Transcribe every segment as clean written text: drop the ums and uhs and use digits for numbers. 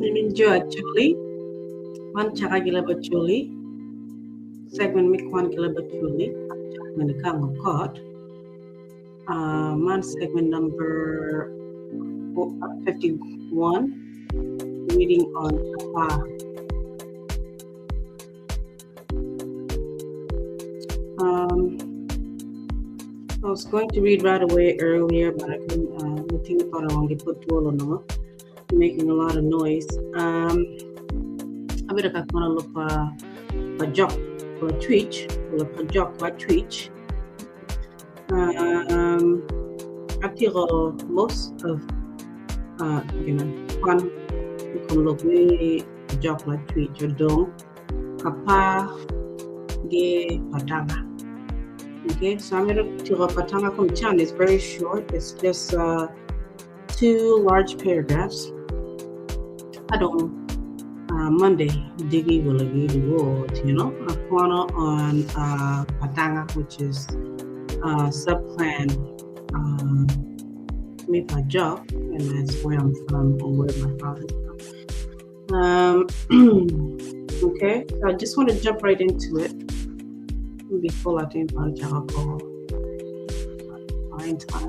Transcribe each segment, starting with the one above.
Jo Acholi, man caka gi leb Acholi, segment me kwan ki leb Acholi, segment kango kot. Uh, man segment number 51, reading on Kapa. Um, I was going to read right away earlier, but I couldn't. Uh, making a lot of noise. Um, abedo ka kono lok pa pa jok pa Twitch, lok pa jok pa Twitch. Um, atiko most of uh, you know, kwan i kom lok me jok ma Twitch odong kapa gi patanga. Okay, so I'm gonna tiko patanga kom chan is very short. It's just uh, two large paragraphs. I don't uh, Monday digi will you know akwano on uh, Patanga, which is uh, subclan uh, me Pajok, and that's where I'm from or where my father's from. Um, okay, so I just want to jump right into it before I think find time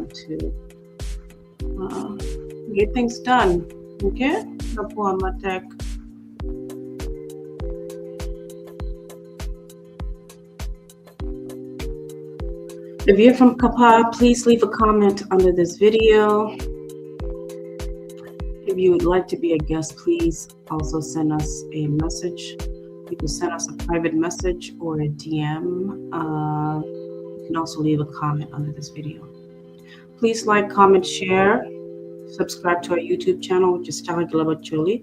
to uh, get things done. Okay, matek. If you're from Kapa, please leave a comment under this video. If you would like to be a guest, please also send us a message. You can send us a private message or a DM. Uh, you can also leave a comment under this video. Please like, comment, share, subscribe to our YouTube channel, which is Chaka Choli.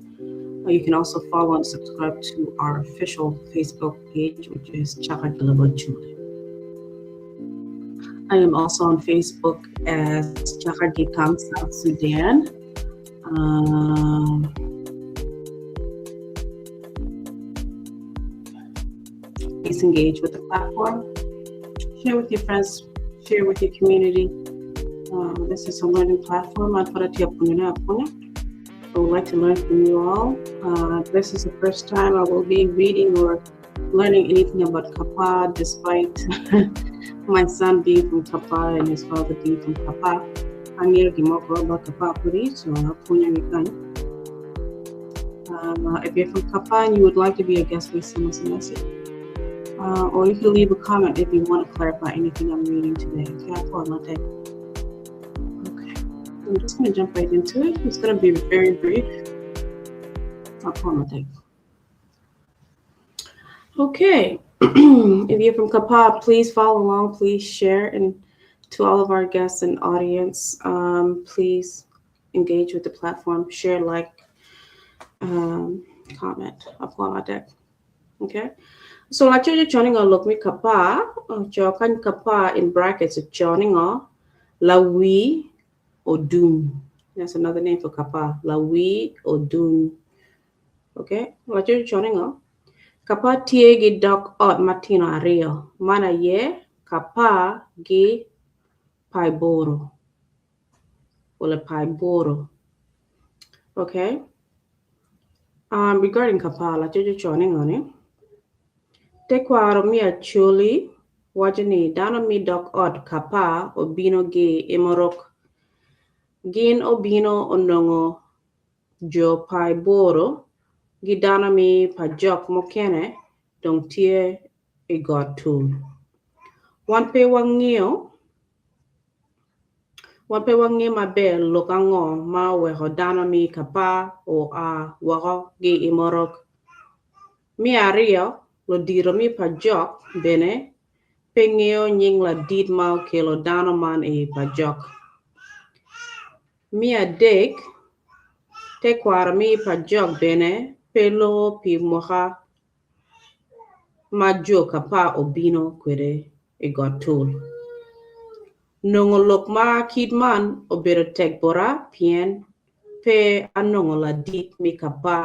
You can also follow and subscribe to our official Facebook page, which is Chaka Choli. I am also on Facebook as Chaka Gikam South Sudan. Um, please engage with the platform. Share with your friends, share with your community. Um, this is a learning platform. I would like to learn from you all. Uh, this is the first time I will be reading or learning anything about Kapa, despite my son being from Kapa and his father being from Kapa. Um, uh, if you're from Kapa and you would like to be a guest, please send us a message. Uh, or you can leave a comment if you want to clarify anything I'm reading today. Okay, okay. I'm just going to jump right into it. It's going to be very brief. Okay. If you're from Kapa, please follow along. Please share. And to all of our guests and audience, um, please engage with the platform. Share, like, um, comment. Okay. So la cho joining a look me kapa, cho kan kapa in brackets joining a la we odun. That's another name for kapa. La we odun. Okay. La cho joining a kapa tie gi dok ot matino ariyo. Mana ye kapa gi paiboro. Wala paiboro. Okay. Um, regarding kapa la cho joining on it. Tekwaro mi Acholi wacho ni dano mi dok ot kapa obino gi imorok. Gin obino onongo jo paiboro gi dano mi pajok mokene dong tye i got tul. Wan pe wangio wan pe wangio maber lok ango ma oweko dano mi kapa oa woko gi imorok. Mi aryo, ludito mi pajok bene pe ngeo nying ladit ma okelo dano man i pajok. Mi adek, tekwaro mi pajok bene pe loko pi mwaka ma jo kapa obino kwede i got tul. Nongo lok ma kit man obedo tek bota pien pe anongo ladit mi kapa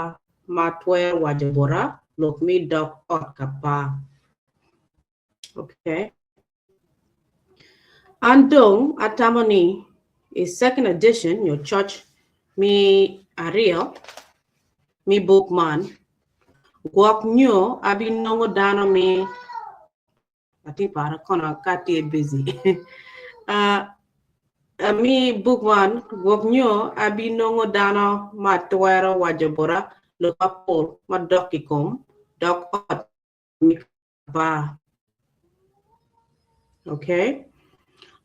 ma twero waco bota lok mi dok ot kapa. Okay. An dong atamo ni i second edition nyo coc mi aryo. Mi buk man, gwok nyo abinongo dano me Atye paro kono ka atye busy. Mi buk man, gwok nyo abinongo dano ma twero waco bota lok mapol madok i kom dog ot me Kabaka. Okay.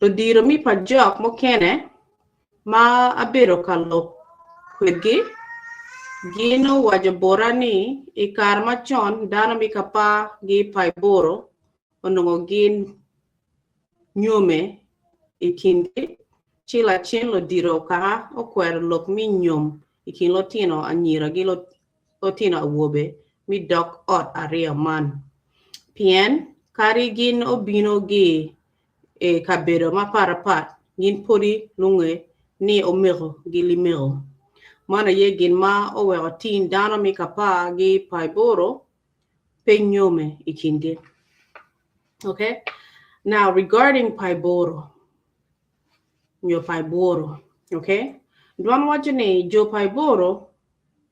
Ludiro mi pa jok mukene ma abedo ka lok kwedgi gin owaco bota ni i kare macon dano mi kapar gi Paiboro onongo gin nyome i kingi ci lacen ludito kaka okwero lok mi nyom i kin lutino anyira gi lutino awobe mi dog ot ariyo man pien kadi gin obino gi i kabedo mapatpat gin podi lunge ni omego gi limego. Man aye gin ma oweko tin dano mi kapar gi Paiboro pe nyome i kingi. Okay? Now regarding Paiboro nyo Paiboro, okay? Dwan waco ni jo Paiboro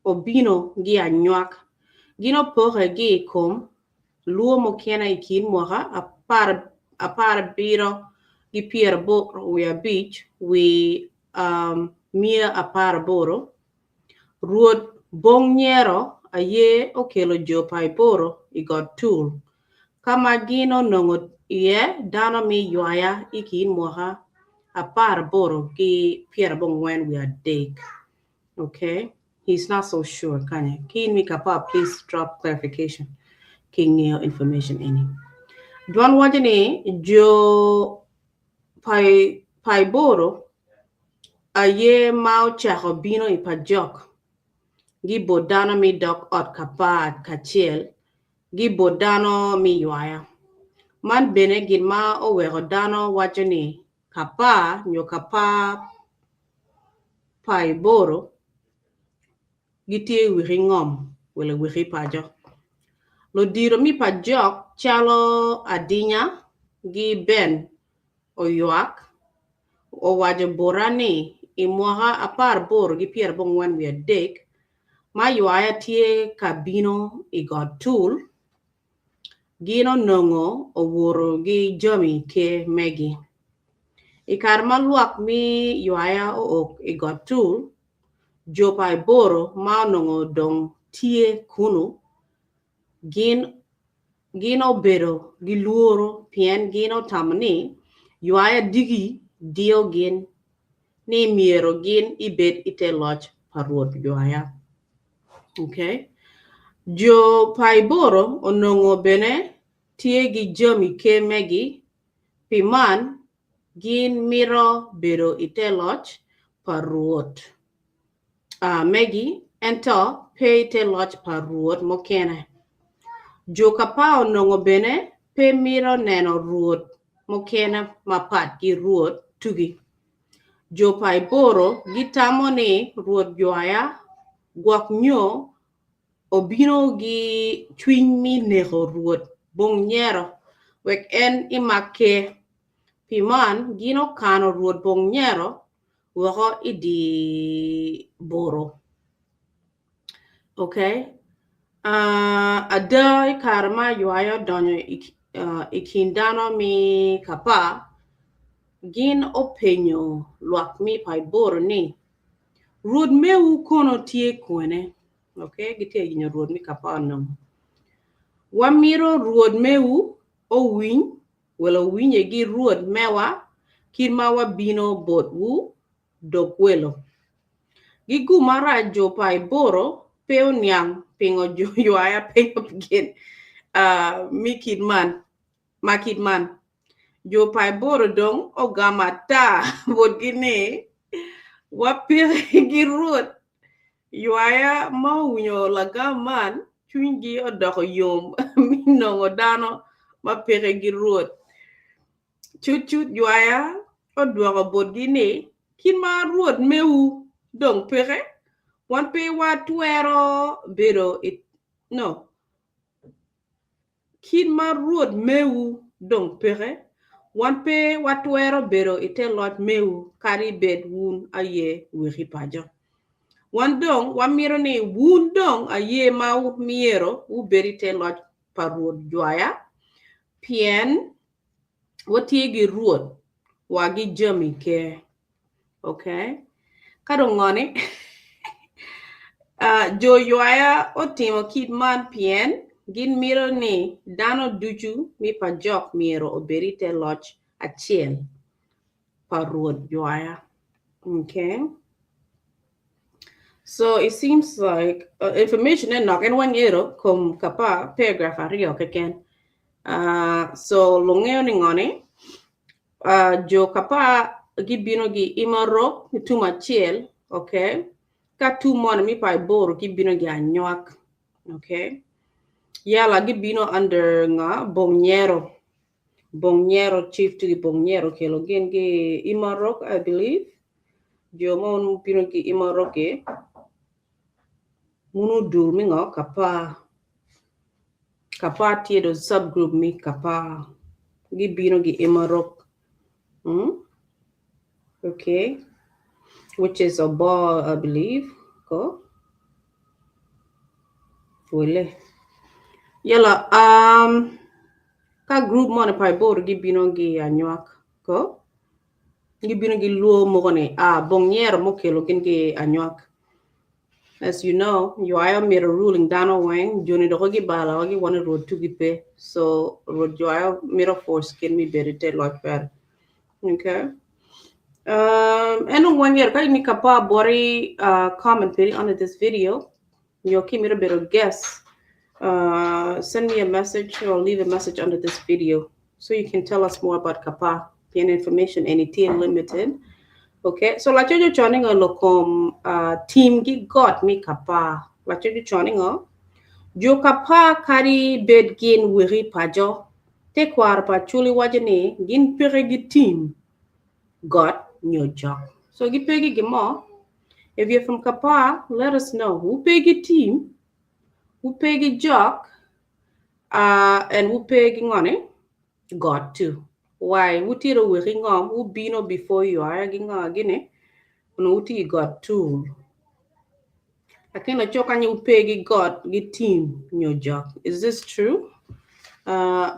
obino gi anywak. Gin opoke gi i kom luo mukene i kin mwaka aparabiro ki pyeraboro wiye abic wi miya aparaboro. Rwot Bong Nyero aye okelo jo Paiboro i got Tul, ka ma gin onongo iye dano me ywaya i kin mwaka aparaboro ki pyerabongwen wiye adek. Okay, he's not so sure kanya. Ki in mi kapa please drop clarification ki ngeyo information eni. Dwan waco ni jo Paiboro aye ma ocako bino i Pajok gi bot dano mi dok ot kapar kacel gi bot dano mi ywaya. Man bene gin ma oweko dano waco ni Kapar nyo kapar Paiboro gitye i wiki ngom wele wiki paco. Ludito mi pajok calo Adinya gi Ben Oywak owaco bota ni i mwaka aparaboro gi pyerabongwen wiye adek ma ywaya tye ka bino i got Tul, gin onongo owoto gi jami ker megi. I kare ma lwak mi ywaya ook i got Tul, jo pa Eboro ma onongo dong tye kunu gin gin obedo gi lworo pien gin otamo ni ywaya diki diyo gin ni myero gin ibed ite loc pa Rwot ywaya. Okay. Jo pa Eboro onongo bene tye gi jami ker megi pi man gin mito bedo i te loc pa rwot megi ento pe i te loc pa rwot mukene. Jo Kapa onongo bene pe mito neno rwot mukene mapat ki rwot tugi. Jo pa Eboro gitamo ni rwot jwaya gwok nyo obino gi cwiny mi neko Rwot bong nyero wek en imak ker. Pi man, gin okano Rwot bong nyero woko i dye boro. Okay. Uh, ada i kare ma ywaya odonyo i, uh, i kin dano mi kapa, gin openyo lwak mi Paiboro ni, Rwot mewu kono tye kwene? Ok, gitye ka yenyo rwot me Kapernaum. Wamito rwot mewu owiny, welo owinye ki rwot mewa kit ma wabino botwu dok welo. Gigum marac jo pa Iboro pe oniang pingo jo ywaya penyo gin me kit man. Ma kit man, jo pa Eboro dong ogamo ata botgi ni, Wapeke ki Rwot. Ywaya ma owinyo lagam man, cwinygi odoko yom me nongo dano ma peke ki Rwot. Cutcut Ywaya odwoko botgi ni, Kit ma Rwot mewu dong peke, wan pe watwero bedo i no. Kit ma Rwot mewu dong peke, wan pe watwero bedo i te loc mewu kadi bed wun aye weki paco. Wan dong wamito ni wun dong aye ma myero wubed i te loc pa Rwot jwaya, pien watye ki Rwot wa ki jami ker. Okay. Ka dong ngo ni? uh, jo ywaya otimo kit man pien gin mito ni dano ducu mi pa jok myero obed i te loc acel pa Rwot jwaya. Okay. So it seems like uh, information en nok en weng ero kom kapa paragraph aryo keken. Uh, so lungeyo ni ngoni uh, jo kapa gibino gi imarok ki tum acel, okay? Ka tum moni mi pa iboro gibino gi anywak, okay? Yala gibino under nga bong nyero. Bong nyero chief to gi bong nyero kelo gin gi imarok, I believe. Jo mo bino gi imarok gi munu dul mi ngo kapa. Kapa tye do subgroup mi kapa. Gibino gi imarok. Okay. Which is a ball, I believe. Ko. Wele. Yala, ka group moni pa iboro gibino gi anywak. Ko. Gibino gi luo moko ni, ah, bong nyero mo kelo gin gi anywak. As you know, Ywaya made a ruling dano weng, joni doko gi bala wagi wane road tu gi pe. So, road Ywaya made a force kin mi bedi te loch per. Okay. And one year, ka ni kapa bori comment peri under this video. Yo ki mito bedo guest. Send me a message or leave a message under this video so you can tell us more about kapa. Pien information any limited. Okay, so la chojo choni ngo lokom team gi got mi kapa. La chojo choni ngo jo kapa kari bed gin wiri pajo. Te kwar pa chuli wajo ni gin peke gi team got nyo jok. So gi pegi gimo. If you're from Kapa, let us know. Who pegi team, who pegi jok, and who pegi ngone got too. Why? Wutiro weki ngom, wubino before you are gi ngo gini. Ono wuti got tool. Lakini choka nyi wupegi got gi team nyo jok. Is this true?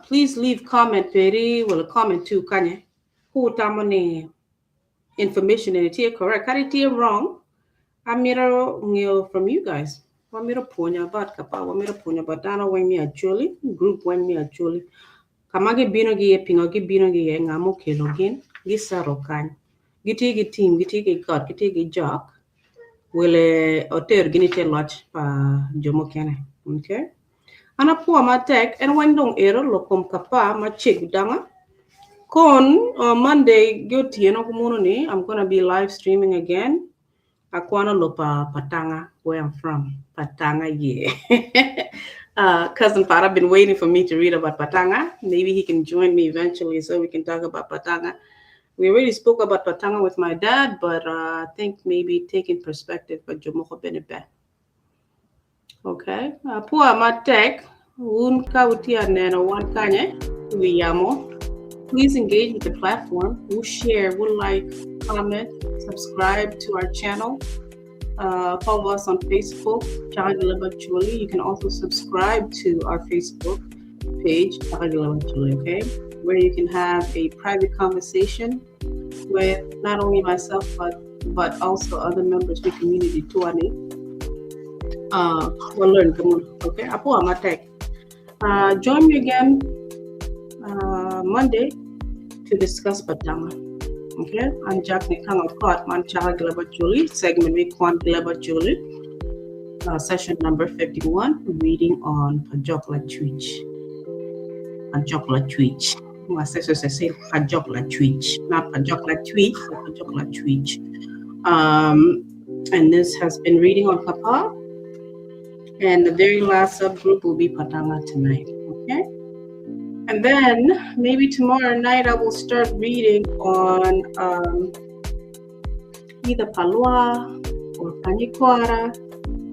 Please leave comment peri, well comment too kanye. Who tamoni information and it correct. Kadi tye wrong. Amito ngeyo from you guys. Wamito pwonyo about kapa, wamito pwonyo about dano weng mi actually, group weng mi actually. Kama gibino gi iye, pingo gibino gi iye, nga mokelo gin, gisettle kany. Gitye gi team, gitye gi got, gitye gi jok. Wele oter gini te loc pa jo mukene. Okay? An apwo matek, en weng dong ero lokom kapa ma cego danga. Kon on Monday gi otieno kumuno ni, I'm gonna be live streaming again. Akwano lo pa Patanga, where I'm from. Patanga, yeah. Cousin Pat, I've been waiting for me to read about Patanga. Maybe he can join me eventually so we can talk about Patanga. We already spoke about Patanga with my dad, but I think maybe taking perspective, but Jomoko Benebe. Okay. Pua matek, un ka utia neno wan kanye, wiyamo. Please engage with the platform. We'll share, we'll like, comment, subscribe to our channel. Follow us on Facebook, Chagilaba Chuli. You can also subscribe to our Facebook page, Chagilaba Chuli, okay? Where you can have a private conversation with not only myself, but also other members of the community too. We'll learn, okay? Apo amatek. Join me again Monday to discuss Patanga. Okay, I'm Jack Nikang Okot, Man Chaga Julie, segment we Kwan Gleba Julie, session number 51, reading on Pajok Lachwich. Pajok Lachwich. Say Pajok Lachwich, not Pajok Lachwich, Pajok Lachwich. And this has been reading on Kapa. And the very last subgroup will be Patanga tonight. Okay. And then maybe tomorrow night I will start reading on either Palua or Panyikwara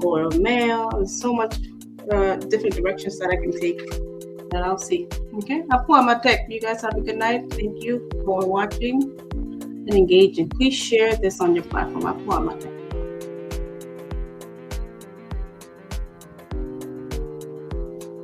or Male. There's so much different directions that I can take that I'll see. Okay. Apua Matek. You guys have a good night. Thank you for watching and engaging. Please share this on your platform. Apua Matek.